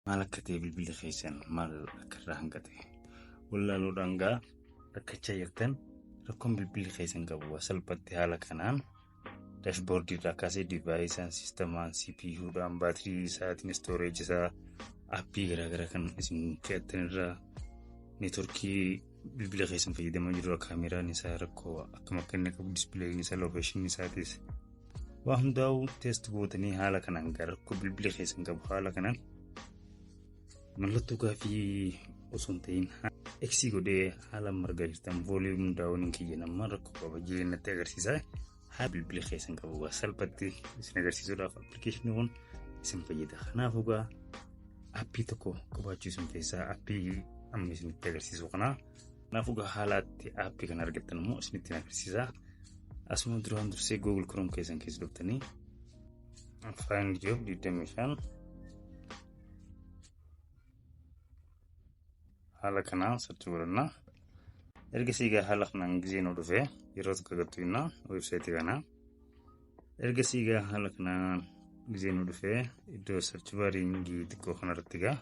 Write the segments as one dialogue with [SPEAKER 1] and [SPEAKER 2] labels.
[SPEAKER 1] Maal akka ta'e bilbilli keessan maal akka irraa hanqate wallaaluudhaan gaa rakkachaa jirtan, rakkoon bilbilli keessan qabu salphatti haala kanaan dashboardii irraa kaasee deviceiin, systemaan, CPUdhaan, baatirii isaatiin, storage isaa, appii garaagaraa kan isin fe'attan irraa, networkii bilbila keessan fayyadamaa jiru, kaameraan isaa rakkoo akkam akka inni qabu, displayin isaa, locationii isaatis waa hundaa'u test gootanii haala kanaan gaa rakkoo bilbila keessan qabu haala kanaan mallattoo gaafii osoo hin ta'in X godhee haala margaa jirtan volume downiin kiyya nama rakkoo qaba jee natti agarsiisa. Haala bilbila keessan qabu gaa salphatti isin agarsiisuudhaaf appilikeeshinii kun isin fayyada. Kanaafuu gaa appii tokko qabaachuu isin feesisaa, appii amma isinitti agarsiisu kana. Kanaafuu gaa haala itti appii kana argattan immoo isinitti agarsiisa. Asuma duraan dursee Google Chrome keessan keessa dhuftanii Find Job 25 haala kanaan search godhanna. Ergasii egaa haala kanaan gizee nu dhufe yeroo tokko gattu inna websiteii kana. Ergasii egaa haala kanaan gizee nu dhufe iddoo search baringii xiqqoo kanarratti egaa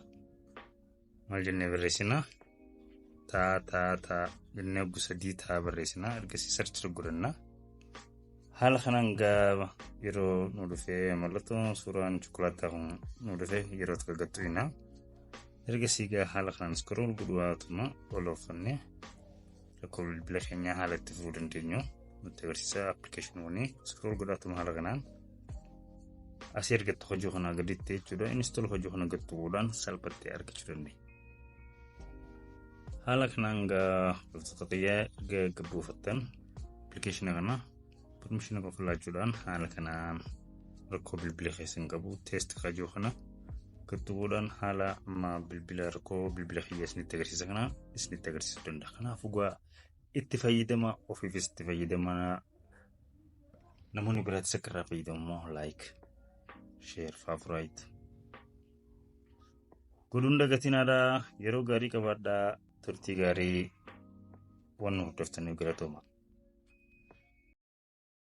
[SPEAKER 1] maal jennee barreessina? Taa taa taa jennee oggu sadii taa barreessina. Ergasii search godhanna. Haala kanaan gaafa yeroo nu dhufee mallattoo suuraan chokolaataa kun nu dhufe yeroo tokko gattu inna. Ergasii egaa haala kanaan scroll godhuwaatuma ol oofannee rakkoo bilbila keenyaa haala itti furuu dandeenyu nutti agarsiisa appilikeeshinoonni. Scroll godhaatuma haala kanaan asii argattu hojii kanaa gaditti jechuudha. Install hojii kana gattuudhaan salphatti argachuu dandeenya. Haala kanaan gaa hordoftoota kiyyaa erga gabbuufattan appilikeeshina kana permissiona qofa laachuudhaan haala kanaan rakkoo bilbila keessan qabu test kajoo kana gattuudhaan haala amma bilbila rakkoo bilbila kiyya isinitti agarsiisa kana isinitti agarsiisuu danda'a. Kanaafuu gaa itti fayyadama, ofiifis itti fayyadama, namoonni biraattis akka irraa fayyadamu immoo like, share, favorite godhuun dagatinaadhaa. Yeroo gaarii qabaadhaa, turtii gaarii, waan nu hordoftaniif galatooma.